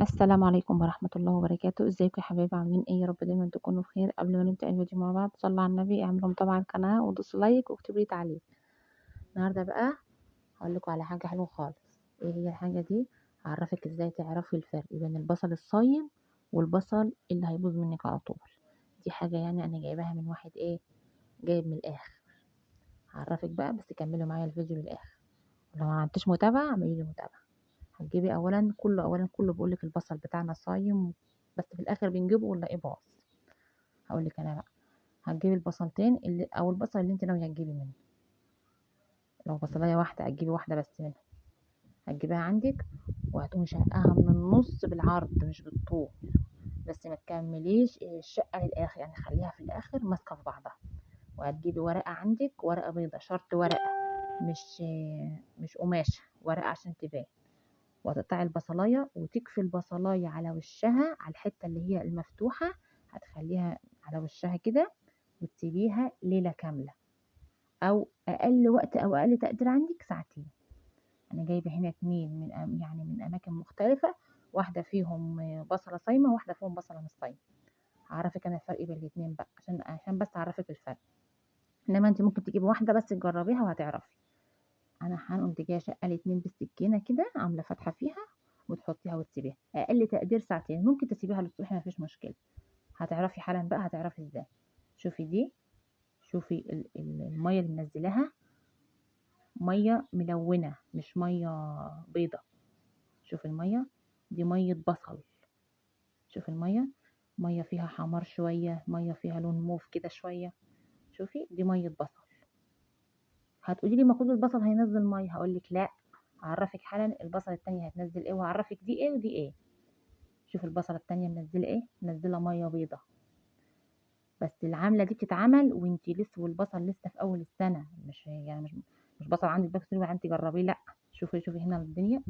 السلام عليكم ورحمة الله وبركاته. ازيكم يا حبايبي؟ عاملين ايه؟ يا رب دايما تكونوا بخير. قبل ما نبدأ الفيديو مع بعض صلوا على النبي، اعملوا متابعة القناة ودوسوا like واكتبوا لي تعليق. النهارده بقى هقول لكم على حاجة حلوة خالص. ايه هي الحاجة دي؟ هعرفك ازاي تعرفي الفرق بين البصل الصايم والبصل اللي هيبوظ منك على طول. دي حاجة يعني انا جايباها من واحد ايه، جايب من الاخر. هعرفك بقى، بس كملوا معايا الفيديو للاخر. لو ما عملتيش متابعة اعملي لي متابعة. هتجيبي اولا كله بيقولك البصل بتاعنا صايم، بس في الاخر بنجيبه ولا ايه باظ. هقولك انا بقى، هتجيبي البصلتين اللي او البصل اللي انت ناوية تجيبي منه. لو بصلايه واحدة هتجيبي واحدة بس منها، هتجيبيها عندك وهتقومي شقاها من النص بالعرض مش بالطول، بس ما تكمليش الشقة للاخر، يعني خليها في الاخر ماسكه في بعضها. وهتجيبي ورقة عندك، ورقة بيضة، شرط ورقة مش قماشة، ورقة عشان تبان. وهتقطعي البصلايه وتكفي البصلايه على وشها، على الحتة اللي هي المفتوحة، هتخليها على وشها كده وتسيبيها ليلة كاملة، او اقل وقت او اقل تقدير عندك ساعتين. انا جايبه هنا 2 من يعني من اماكن مختلفة، واحدة فيهم بصله صايمه وواحدة فيهم بصله مش صايمه. هعرفك انا الفرق بين الاتنين بقى عشان بس اعرفك الفرق، انما انت ممكن تجيبي واحدة بس تجربيها وهتعرفي. انا هنقوم جاية شقه الاتنين بالسكينة كده، عامله فتحه فيها، وتحطيها وتسيبيها اقل تقدير ساعتين، ممكن تسيبيها للصبح مفيش مشكلة. هتعرفي حالا بقى، هتعرفي ازاي. شوفي دي، شوفي المية اللي منزلاها، مية ملونة مش مية بيضة. شوفي المية دي مية بصل، شوفي المية، مية فيها حمار شوية، مية فيها لون موف كده شوية. شوفي دي مية بصل. هتقولي لي ما كل البصل هينزل مية، هقولك لا، هعرفك حالا البصل التانية هتنزل ايه، وهعرفك دي ايه ودي ايه. شوف البصله التانية منزله ايه، منزله مية بيضة. بس العاملة دي بتتعمل وانتي لسه والبصل لسه في اول السنة، مش يعني مش بصل عندك بس انتي جربيه، لا. شوفي هنا الدنيا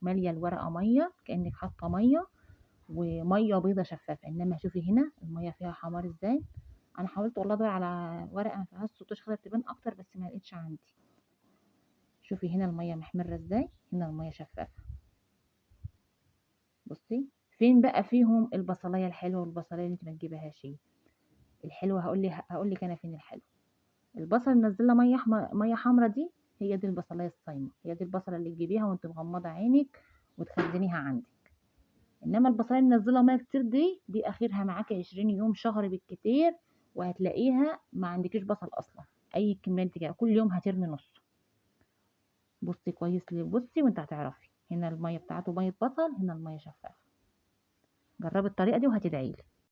ماليه الورقة مية، كانك حاطه مية، ومية بيضة شفافة. انما شوفي هنا المية فيها حمار ازاي. انا حاولت والله ادور على ورقة ما فيهاش سطوش خضر تبان اكتر، بس ما لقيتش عندي. شوفي هنا المية محمرة ازاي، هنا المية شفافة. بصي فين بقى فيهم البصلايه الحلوة والبصلايه اللي انت ما تجيبهاش. الحلوة هقول لك انا فين الحلوة. البصل اللي منزله مية حمرا دي، هي دي البصلايه الصايمه، هي دي البصله اللي تجيبيها وانت مغمضه عينك وتخزنيها عندك. انما البصلايه اللي منزله مية كتير دي اخرها معاكي 20 يوم، شهر بالكتير، وهتلاقيها ما عندكيش بصل اصلا. اي كمية انت جايبه كل يوم هترمي نص. بصي كويس، بصي وانت هتعرفي. هنا المية بتاعته مية بصل، هنا المية شفافة. جربي الطريقة دي وهتدعيلي.